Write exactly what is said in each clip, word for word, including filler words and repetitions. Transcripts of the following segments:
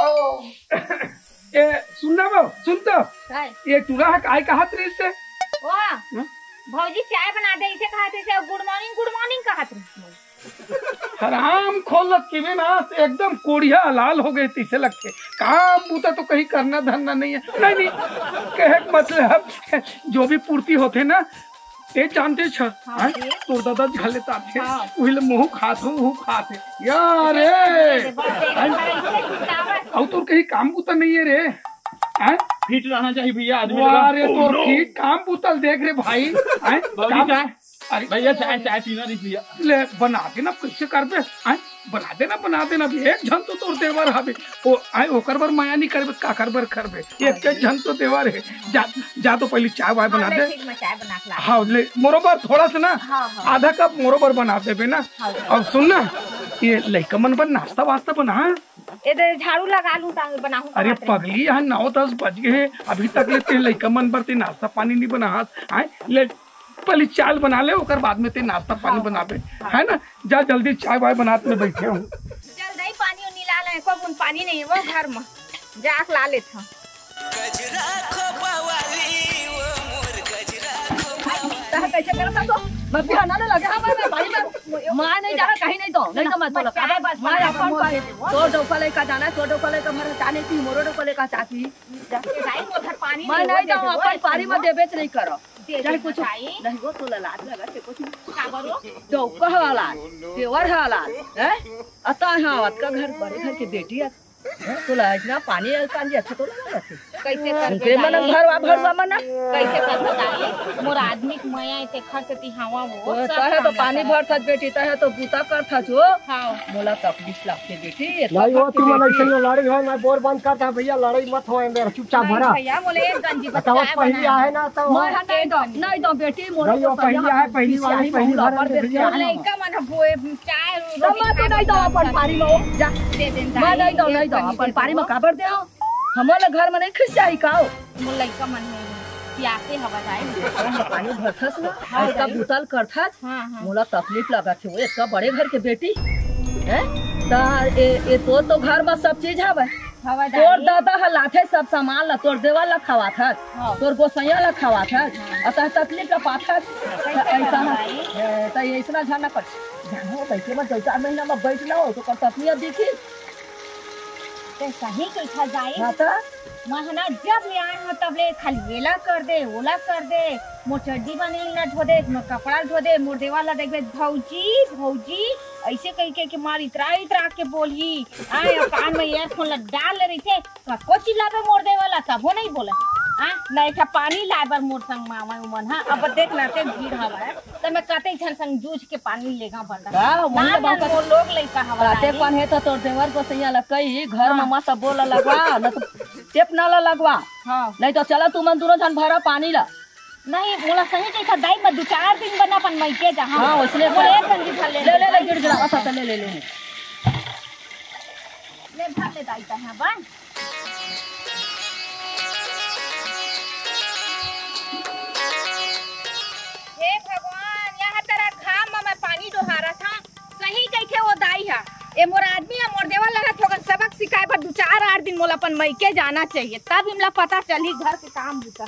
ए, सुन ना बो, सुन तो। काय? ये टूरा ह काय कहत रहिस से? ओ, हाँ? भौजी चाय बना दे, इसे कहत रहिस से, गुड मॉर्निंग, गुड मॉर्निंग कहत रहिस। हराम खोलत किबे ना, एकदम कोढ़िया लाल हो गए, तइसे लगथे। काम बूता तो कहीं करना धरना नहीं है। नहीं, नहीं, कहे के मतलब, जो भी पूर्ति होथे ना, ते जानते छ, हाँ, हैं? जी। तोर दादा झले ताथे, हाँ। उही ले महूँ खात हूँ, उहू खात हे। या रे! अउ तोर कहीं काम बूता नहीं है रे, हैं? फिट रहना चाहिए भैया, आदमी वाह रे, तोर फिट काम बूता ल देख रे भाई, हैं? बाबूजी, काम चाय। अरे भैया, चाय, चाय पीना नहीं भैया। ले, बना देना, कैसे करबे, हैं? बना देना, बना देना, अभी एक झन तो तोर देवर हवे, ओ, आय, ओकर बर मया नहीं करबे, काकर बर करबे, एक, एक झन तो देवर हे। जा, जा तो पहली चाय वाय हाँ, बना ले, दे। ठीक, मैं चाय बना के ला हाँ, ले, मोरो बर थोड़ा सा ना, हाँ, हाँ। आधा कप मोरो बर बना देबे ना। हाँ, हाँ। अब सुन ना, ये लइका मन बर नाश्ता वास्ता बना। ए दे, झाड़ू लगा लूं, तांगे बनाहूं अरे कहाँ से? पगली, यहाँ नौ दस बज गए हैं, अभी तक ले ते लइका मन बर ते नाश्ता पानी नहीं बना हाथ, आय, ले, पहले चाय बना ले, ओकर बाद में ते नाश्ता पानी हाँ, बनाबे, हाँ। है ना? जा जल्दी चाय वाय बनात में बैठे हूँ। जल्दी पानी उनी ला ले, एको बूंद पानी नहीं है वो घर में, जाके ला लेत हूँ। गजरा खोपा वाली, वो मोर गजरा खोपा वाली। तह कैसे करत हस तो? मैं बिहाना ले लगे, हाँ, मैं, मैं बारी में, मैं नहीं जाना, कहीं नहीं तो, नहीं तो मैं तोला मैं अपन पारी, तोर डौका लइका जाना, तोर डौका लइका मर चाहती, मोरो डौका लइका चाहती। भाई, मोर घर पानी मैं नहीं नहीं जाऊँ, अपन पारी में देबे नहीं करो। दे चाहे दे कुछ भाई। नहीं हो, तोला लाज लगथे कुछ। का करो? डौका ह लाज, देवर ह लाज, हैं? अता हाँ, अतका घर, बड़े घर के बेटी है, हैं? तोला इतना पानी है, कांजी अच्छा तो लगथे। कैसे करबे उनके मन दाई? घरवा भरवा मन। कैसे करबे दाई? मोर आदमी के मया है, तेखर से ती हवा वो तो सब तहे तो काम पानी करत भरथस बेटी, तहे तो बूता करथस हो। हाँ। मोला तकलीफ लगथे बेटी, ये नहीं, वो तकलीफ तुम बेटी। ऐसे लड़ाई हो, मैं बोर बंद करता हूँ भैया, लड़ाई मत हो मेरा, चुपचाप नहीं भरा। भैया, मोले एक गंजी बस बताओ, चाय पहली बना। आए ना तो मैं हाँ, नहीं दो, नहीं दो बेटी, मोर भाई, को वो पहली आए, पहली वाली, पहली भरा दे भैया। लइका मन बोए, चाय, तो रोटी मैं तो खाए नहीं दो बर अपन पारी में, जा। दे देन मैं दाई, नहीं दो, एक नहीं दो, गंजी अपन दे पारी में दो। काबर दे हो? हमर घर में नहीं खिसियाई का हो? मोर लइका मन है, सियासे हवा जाए। पानी भरथस ना, हाँ, इसका दाई। बोतल करथस, हाँ, हाँ। मोला तकलीफ लगत हे, वो इतना बड़े घर के बेटी, हैं? ता ए, ए तो, तो घर में सब चीज हवे। हवा तोर दाई। दादा ह लाथे सब सामान ला, तोर देवर ला खवाथस, हाँ। तोर गोसैया ला खवाथस, हाँ। अतः तकलीफ ला पाथस। कैसे ऐसा ना, करवाई? ए, त ऐसना झन ना कर। जानो, बैठे में दो चार महीना में बैठ लो, तो कर तकलीफ दिखी। ते सही कइथा जाई। हाँ त? महना जब ले आए हो तब ले खाली एला कर दे, ओला कर दे, मोर चड्डी बने ल ना धो दे, मोर कपड़ा ल धो दे, मोर देवाल ला देखबे, "भौजी, भौजी," ऐसे कहि के, के मार इतरा इतरा के बोलही। आए, अब कान में earphone ला डाल ले रहिथे, कतको चिल्लाबे मोर देवाल ला, तभो नहीं बोले। हाँ, ना एक ठा पानी लाए बर मोर संग मावा उमन, हाँ, अब देख ना ते भीड़ हवा है, त मैं कते झन संग जूझ के पानी लेगा बता। का? वही ना, ना, बात वो लोग लइका हवा राते दाई। कौन है तो तोर देवर गोसैया ला कही, घर हाँ। में मत बोला लगवा, न तो टेप ना ला लगवा। हाँ। नहीं तो चला तुमन दोनों झन भरा पानी ला। नहीं, मोला सही कही था दाई, मैं दो चार दिन बना अपन मइके जा। हाँ, उसने बोले एक गंजी भर ले। ले, ले, ले, गिड़ गिड़ा, बस, ले, ले, ले, ले। ले भर ले दाई, तहाँ बन। हे भगवान, यहाँ तेरा घाम में मैं पानी डोहारा था। सही कहिथे वो दाई हा, ए मोर आदमी हा, मोर देवर लगा थोकन सबक सिखाए बर दू चार आठ दिन मोला अपन मइके जाना चाहिए, तब इमला पता चलही घर के काम बूता।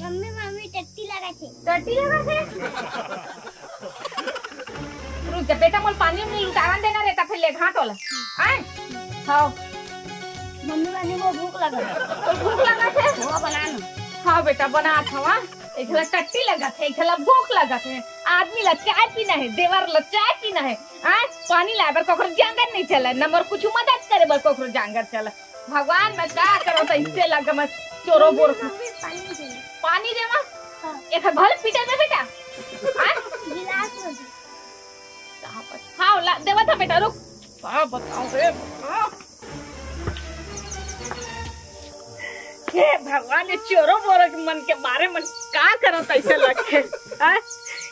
मम्मी, मम्मी, टट्टी लगा थे। टट्टी लगा थे? रुक जा बेटा, मोल पानी में उतारन देना रे, त फिर ले घाट वाला। आए? हाँ। मम्मी, मम्मी, वो भूख लगा है। तो भूख लगा थे? वो बना ना। हाँ बेटा, बना था। एक झला टट्टी लगत हे, एक झला भूख लगत हे। आदमी ला चाय पीना हे, देवर ला चाय पीना हे। आय, पानी लाए बर कोकरो जांगर नहीं चले, न मोर कुछ मदद करे बर कोकरो जांगर चले। भगवान, मैं का करो, तो इससे लगा मैं चोरो बोर। मम्मी, पानी दे। पानी देवा? हाँ। एक भल पीटे दे बेटा। आय? गिलास में दे। कहाँ पर? हाँ, ला, देवा था बेटा, रुक। का बताओ रे बाप। हे भगवान, ये चोरो बोरो के मन के बारे में का करत ऐसे लगथे? हैं?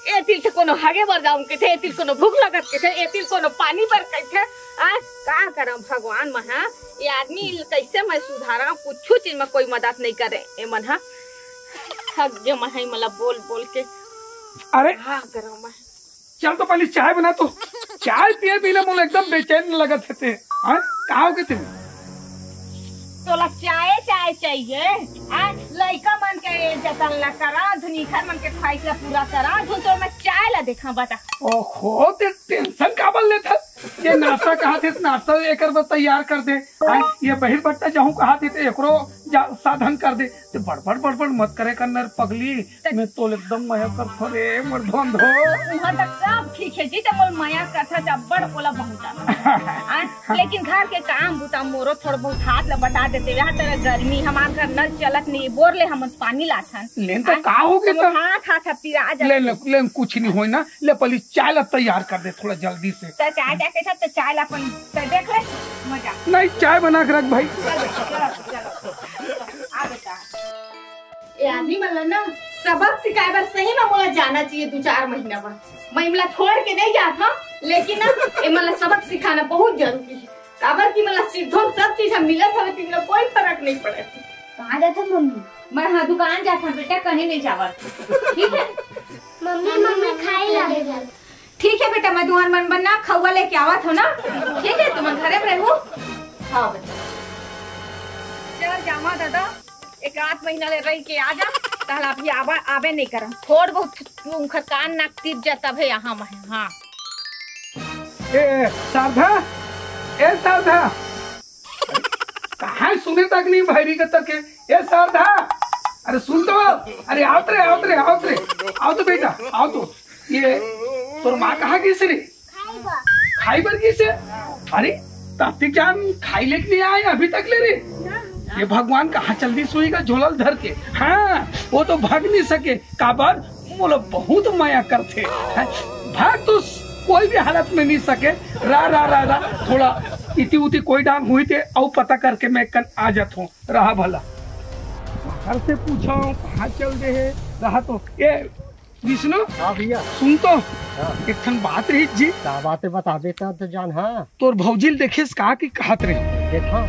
ए तिल से कोनो हगे बर जाऊं कथे, ए तिल कोनो भूख लगत कथे, ए तिल कोनो पानी बर कथे। हैं? का करम भगवान महा, ये आदमी कैसे मैं सुधारा, कुछ चीज में कोई मदद नहीं करे। ए मन हा हगे महा, मतलब बोल बोल के अरे का करम मैं। चल तो पहले चाय बना तो। चाय पिए बिना मोला एकदम बेचैन लगत हे ते। हाँ, का हो गे तेमे? तोला चाय, चाय चाहिए? आ, लइका मन के जतन ला करा धुन, इखर मन के ख्वाहिश ला पूरा करा धुन, तोर मैं चाय ला देखा, बता। ओहो, ते टेंशन काबर लेथस? ये नाश्ता कहा थे, नाश्ता एकर बर तैयार कर दे। हाँ, ये बहिर बट्टा जाहूँ कहा थे, ते एकरो जा-, साधन कर दे। ते बड़बड़, बड़बड़ मत करे कर न रे पगली। मैं तोला एकदम मया करथों रे, मोर धोंधो। उहाँ तक सब ठीक हे जी, ते मोला मया करथस, अब्बड़ ओला बहुत ज्यादा। आ, लेकिन घर के काम बूता मोरो थोड़ा बहुत हाथ ला बटा देते, यहाँ तरह गर्मी, हमार घर नल चलत नहीं, बोर ले हमन पानी लाथन। लेन तो आ, का हो गे तो? हाथ, हाथ पिरा जाथे। लेन, लेन, कुछ नहीं होय ना, ले पहली चाय ला तैयार कर दे थोड़ा जल्दी से। तो चाय, चाय के साथ तो चाय ला अपन तो देख ले, मजा। नहीं, चाय बना के रख भाई। चल बेटा, चलो, चलो, चलो, आ बेटा। ए आदमी मन ला ना सबक सिखाए बर सही में मोला जाना चाहिए दू चार महीना बर। मैं इमला छोड़ के नहीं जात हूँ, लेकिन ना एमन ला सबक सिखाना बहुत जरूरी है। काबर कि मोला सिद्धो में सब चीज हम मिलत हवे, तो इमला कोई फर्क नहीं पड़े। कहाँ जात हस मम्मी? मैं हाँ दुकान जात हूँ बेटा, कहीं नहीं जावत। ठीक है? मम्मी, मम्मी खाई ला। ठीक है बेटा, मैं तुहर मन बर ना खउआ लेके आवत हूँ ना। ठीक है, तुम घरे में रहू। हाँ बेटा। चल जामा दादा, एक आध महीना ले रह के आ जा, तहला अभी आबा, आबे नहीं करन। थोड़ बहुत उनकर कान नाक तीप जा तभे यहाँ मैं। हाँ। ए, शारदा, ए शारदा, कहाँ सुने तक नहीं भैरी के तक के? ए शारदा, अरे सुन तो, अरे आवत रे, आवत रे, आवत रे, आव तो बेटा, आव तो। ये तोर माँ कहाँ गिस रे? खाई बर गिस हे? अरे ताती जान खाई लेके नहीं आए अभी तक ले रे। ये भगवान कहाँ चल दिस होही गा झोला ल धर के? हाँ, वो तो भाग नहीं सके, काबर मोला बहुत मया करथे। हैं? भाग तो कोई भी हालत में नहीं सके। रा, रा, रा, रा, थोड़ा इति उति कोई डांग हुई ते अउ पता करके मैं कन आ जात हूँ। रहा भला। घर से पूछा हूँ, कहाँ चल दे हे? रहा तो। ए, विष्णु, हाँ भैया। सुन तो। हाँ। एक ठन बात रही जी। का बात है, बताबे त, त जान। हाँ। तोर भौजी ल देखेस का कि कहत रहे? देखा।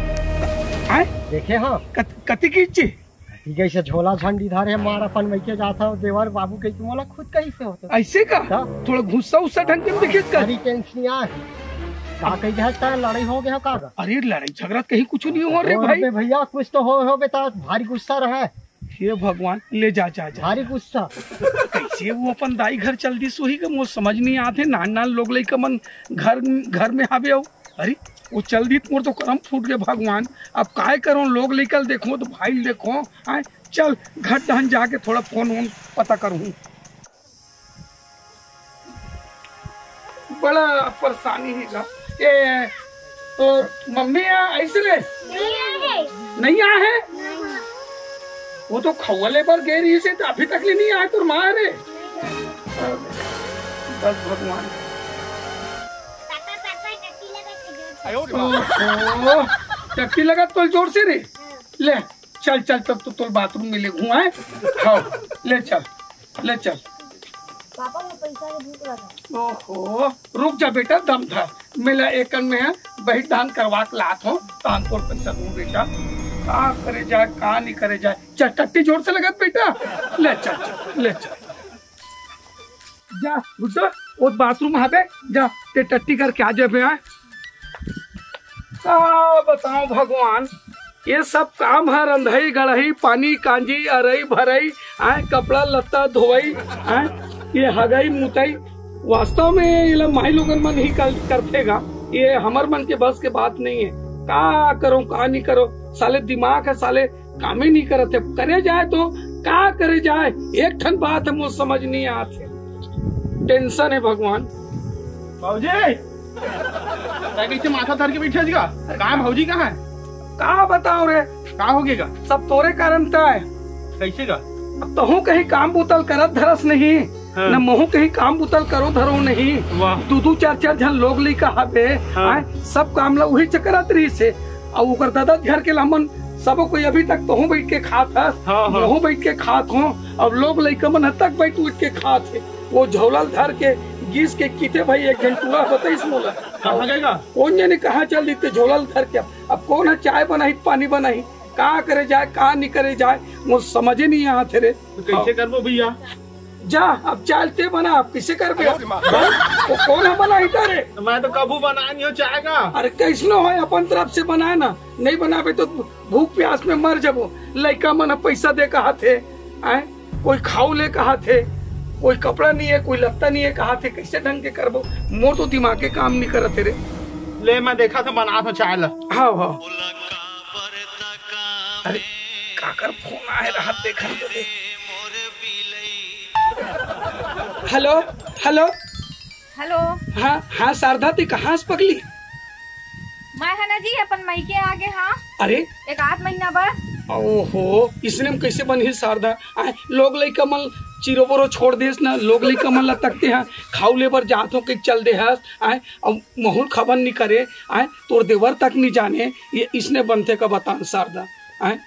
हैं? देखे हाँ। कत-, कति की जी? ठीक है, इसे झोला झंडी धरे मार अपन मइके जात हव, देवर बाबू कहि के मोला खुद कहिस होत। ऐसे का? का? थोड़ा गुस्सा उस्सा ढंग के देखे कर। अरे टेंशन नहीं आए। का कहि दे हस, लड़ाई हो गया का? अरे लड़ाई झगड़ा कहीं कुछ नहीं हो रे भाई। अबे भैया, कुछ तो हो, हो बेटा, भारी गुस्सा रहा है। हे भगवान, ले जा, जा, जा। भारी गुस्सा। कैसे वो अपन दाई घर चल दिस होही का, मोर समझ नहीं आत हे। नान नान लोग लइका मन घर, घर में हावे अउ अरे, वो चल दिस त मोर तो करम फूट गे भगवान। अब काय करूँ, लोग लइका ल देखो त भाई ल देखो। आय, चल घर डहन जाके थोड़ा फोन वोन पता करूँ। बड़ा परेशानी ही गा। ए, तो मम्मी आ, ऐसे ले? नहीं आए। नहीं आए? नहीं। वो तो खउआ ले बर गे रहिस हे, तो अभी तक ले नहीं आए तोर माँ रे। बस भगवान। पापा, पापा, टट्टी लगा के दे। ओहो, टट्टी लगा तो जोर से रे। ले, चल, चल, तब तो तोर बाथरूम में ले घुआए। हाँ, ले चल, ले चल। पापा, मैं पैसा के भूख लगा। ओहो, रुक जा बेटा, दम धर। मेला एकन में है, बहित धान करवा के लात हो, धान तोर पैसा दूँ बेटा। का करे जाए, का नहीं करे जाए। चल, टट्टी जोर से लगत बेटा। ले चल, चल, ले चल। जा, गुड्डो, वो बाथरूम हावे, जा, ते टट्टी करके आ जाबे, आय। का बताओ भगवान, ये सब काम ह रंधई, गढ़ई, पानी, कांजी, अरई, भरई, आय, कपड़ा लत्ता धोवई, आय, ये हगई, मुतई, वास्तव में ये ला माई लोगन मन ही कर, करथे गा। ये हमर मन के बस के बात नहीं है। का करो, का नहीं करो, साले दिमाग है, साले कामे नहीं करत है। करे जाए तो का करे जाए, एक ठन बात है, मोर समझ नहीं आत है। टेंशन है भगवान। बाबूजी, तै कैसे माथा धर के बैठे हस गा? कहाँ भौजी कहाँ है? का बताओ रे? का हो गया गा? सब तोरे कारण तय। कैसे गा? अब तहूँ कहीं काम बुतल करत धरस नहीं, हाँ। न महूँ कहीं काम बुतल करो धरो नहीं। वाह। दू दू चार चार झन लोग लइका हबे, हाँ। आय, सब काम ला उही चकरत रहिस हे। अउ ओकर ददा घर के लामन सबो कोई अभी तक तहूँ बैठ के खात हस, हाँ, हाँ। महूँ बैठ के खात हूँ। अब लोग लइका मन ह तक बैठ उठ के खात हे। वो झोला ल धर के गिस के किते भाई एक झन टूरा बताइस मोला। कहाँ गए गा? कोन जने कहाँ चल दिस ते झोला ल धर के। अब कोन ह चाय बनाही, पानी बनाही, का करे जाए, का नहीं करे जाए, मोर समझे नहीं आत हे रे। तो कैसे करबो भैया? जा, अब चाय ते बना, अब किसे करबे? वो कौन है बनाही तारे? मैं तो कभू बनाय नहीं हो चाय का। अरे कैसनो होय, अपन तरफ से बनाय ना, नहीं बनाबे तो भूख प्यास में मर जबो। लइका मन ह पैसा दे कहाथे, आय, कोई खाऊ ले कहाथे, कोई कपड़ा नहीं है, कोई लत्ता नहीं है कहाथे, कैसे ढंग के करबो? मोर तो दिमाग के काम नहीं करत हे रे। ले, मैं देखा था, बना था चाय ला। हाँ, हाँ। अरे, काकर फोन आए रहा, देखा तो दे। Hello, hello. हेलो। हाँ, हाँ, शारदा, तैं कहाँ से पगली? मैं है ना जी, अपन मइके आ गे हाँ। अरे। एक आध महीना बर। ओहो, इसने में कैसे बनही शारदा? आय, लोग लइका मन चिरोबोरो छोड़ देस ना, लोग लइका मन ला तकते हैं, खाऊ ले बर जात हो के चल दे हस, आय, अब महूँ ल खबर नहीं करे, आय, तोर देवर तक नहीं जाने, ये इसने बनथे का बतान शारदा, आय,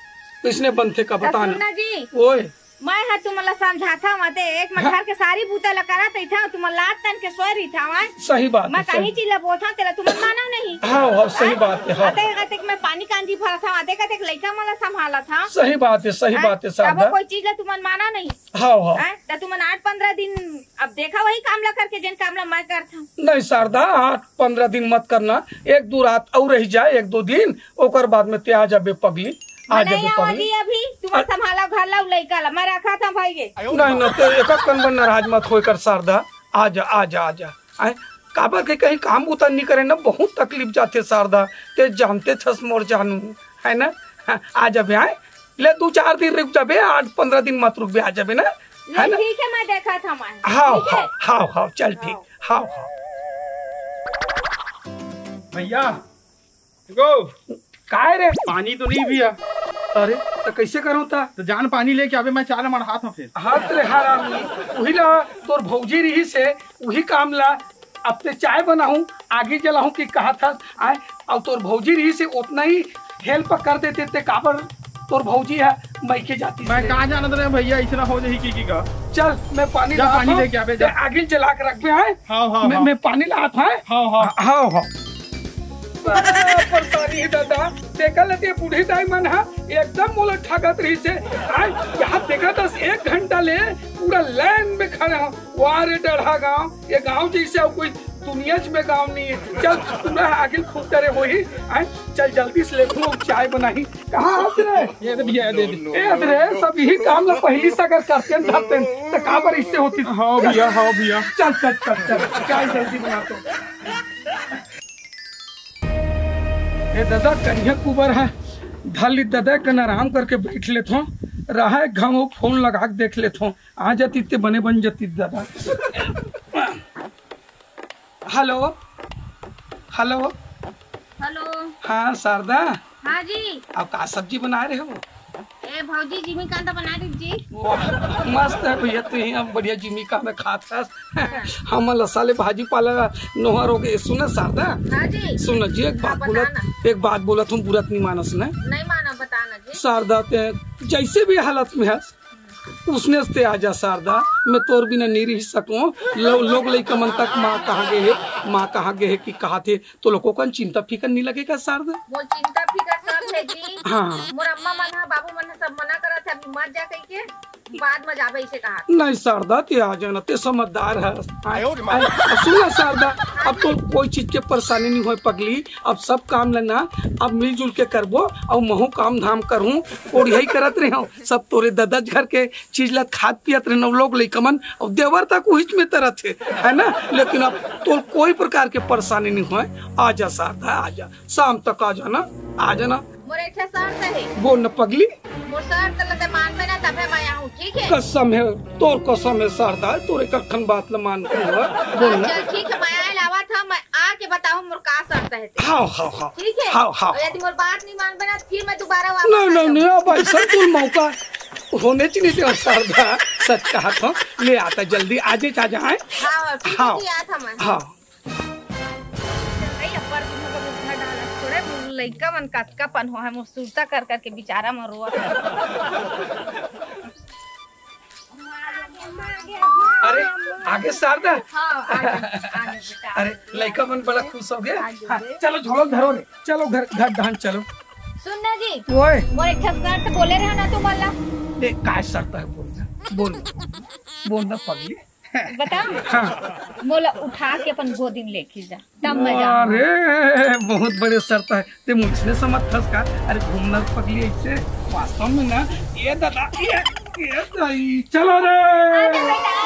इसने बनथे का त बतान। सुन ना जी। ओए। मैं ह तुमन ला समझाथव, आते एक मैं हाँ। घर के सारी बूता ला करत रहिथव, तुमन लात तन के सोए रहिथव, आय? सही बात मैं है, सही। कहीं चीज ला बोलथव, तेला तुमन मानव नहीं। हाँ, हाँ, सही आय? बात है, हाँ। आते, आते मैं पानी कांजी भरत हव, आते, आते लइका मन ला संभालत हव। सही बात है, सही आय? बात है, तबो शारदा। कोई चीज ला तुमन मानव नहीं। हाँ, हाँ। आय? त तुमन आठ पंद्रह दिन अब देखा वही काम ला करके, जेन काम ला मैं करथव। नहीं शारदा, आठ पंद्रह दिन मत करना, एक दो रात अउ रह जाए, एक दो दिन, ओकर बाद में ते आ जाबे पगली। आ मैं नहीं जाबे आवा पगली। जी अभी, तुमन अ- संभाला घर ला, लइका ला, मैं रखा था भाई ये। नहीं, नहीं, ते एक कन बर नाराज मत होय कर शारदा, आ जा, आ जा, आ जा। आय, काबर के कहीं काम बुता नहीं करे ना, बहुत तकलीफ जाथे शारदा, ते जानते थस मोर जानू, है ना? हाँ, आ जाबे, आय। ले दो चार दिन रुक जाबे, आठ पंद्रह दिन मत रुकबे, आ जाबे ना, है नहीं, ना? ठीक है, मैं देखा था मैं। हाँ, ठीक है? हाँ, हाँ, हाँ, चल ठीक, हाँ, हाँ। भैया, देखो। काय रे? पानी तो नहीं भैया। अरे, त कैसे करूँ ता? त जान पानी लेके आबे, मैं चाय ला मढ़ात हूँ फिर। हाथ रे हरामी, उही ला तोर भौजी रहिसे, उही काम ला। अब ते चाय बनाहूँ, आगी जलाहूँ कि कहा था, आय, अब तोर भौजी रहिसे, ओतना ही help कर देते ते काबर तोर भौजी है, मइके जाती मैं से। कहाँ जानत रहे भैया, इसना हो जाही की, की का? चल, मैं पानी जा, लात पानी हूँ, लेके आबे, ते जा। आगी जला के रखबे, आय? हाँ, हाँ, मैं, हाँ। मैं पानी लात हूँ, आय? हाँ, हाँ। हाँ, हाँ। बड़ा परेशानी हे दादा, देखा लेते बूढ़ी दाई मन हा एकदम मोला ठगत रहिसे। आय, यहाँ देखा दस एक घंटा ले पूरा line में खड़ा हूँ। वाह रे डढ़ा गाँव, ये गाँव जैसे अउ कोई दुनिया में गाँव नहीं है। चल, पूरा आगे खूब करे होही। आय, चल जल्दी से ले तू चाय बनाही। कहाँ हस रे? ये दे भैया, दे दे। ए, अरे, सब यही काम ला पहली से अगर करते न धरते न, तो काबर इससे होती? हाँ भैया, हाँ भैया। चल, चल, चल, चल, चाय जल्दी बना तो। ए दादा, करिया कुबर है, धर ली दादा, कन आराम करके बैठ लेत हो, रहा एक घाव फोन लगा के देख लेत हो, आ जाती ते बने बन जाती दादा। Hello, hello. हेलो। हाँ शारदा। हाँ जी। अब का सब्जी बना रहे हो? ए भौजी, जिमी कांदा बना रही जी। वाह, मस्त है भैया, तू ही अब बढ़िया जिमी कांदा खात हस। हाँ। हमन ला साले भाजी पाला नोहर हो गए। सुन शारदा। हाँ जी। सुन जी, एक हाँ, बात बोला, बता ना। एक बात बोला, तुम बुरा नहीं मानस ना। नहीं माना, बता ना जी। शारदा, ते जैसे भी हालत में हस, उसने से आ जा शारदा, मैं तोर बिना नहीं रह सकूं। लो-, लोग लइका मन तक माँ कहाँ गए है, माँ कहाँ गए है कि कहा थे, तो लोगों का चिंता फिकर नहीं लगेगा शारदा? मोर चिंता फिकर सब है जी। हाँ। मोर अम्मा मन हा, बाबू मन हा, सब मना करत है, अभी मत जा कह के, बाद में जाबे इसे कहा। नहीं शारदा, ते आ जाना, ते समझदार है। आय, आय, सुन ना शारदा, अब तो कोई चीज के परेशानी नहीं होय पगली, अब सब काम लेना, अब मिलजुल के करबो, और महू काम धाम करूँ, कोढ़ियाई करत रहे हो, सब तोरे ददज घर के चीज ला खात पियत रहे नव लोग लइका मन, अउ देवर तक उहिच में तरत हे, है ना? लेकिन अब तोल कोई प्रकार के परेशानी नहीं होय। आ जा शारदा, आ जा, शाम तक आ जाना, आ जाना। मोर एक ठे शर्त है। बोल न पगली। मोर शर्त ल ते मानबे ना, तबे मैं आहूँ, ठीक है? कसम है, तोर कसम है शारदा, तोर एक अखन बात ल मान के हुआ। बोल ना। चल ठीक है, मैं आए लावा था, मैं आके बताहूँ मोर का शर्त है ते। हाँ, हाँ, हाँ। ठीक है? हाँ, हाँ। और यदि मोर बात नहीं मानबे ना, तो फिर मैं दोबारा वापस नहीं, आ नहीं, जाऊँ। नहीं, अब ऐसा तू मौका होने च नहीं दे शारदा, सच कहा था। ले आता जल्दी, आज ही आ जाए। हाँ, ठीक है हाँ। जी, आया था मैं। हाँ। भाई, अब्बर तुम लोग घर डाला छोड़े, लइका मन कतका पन हो है, मोर सुरता कर करके बेचारा मन रोवत है। अरे, आगे शारदा। हाँ, आगे, आगे बेटा। अरे, लइका मन बड़ा खुश हो गए। आगे हाँ, बे। चलो झोला धरो रे, चलो घर, घर धान चलो। सुन ना जी, ओए। मोर एक ठे शर्त बोले रहे ना तुमन ला। देख, काय शर्त है बोल ना, बोल। बोल ना पगली। बता, मोला उठा के अपन गोदी में लेके जा, तब मैं जाऊंगा। अरे, बहुत बड़े शर्त है। ते मुझे समझ थस का? अरे घूमना पगली ऐसे। वास्तव में ना, ये दादा, ये, ये दाई, चलो रे।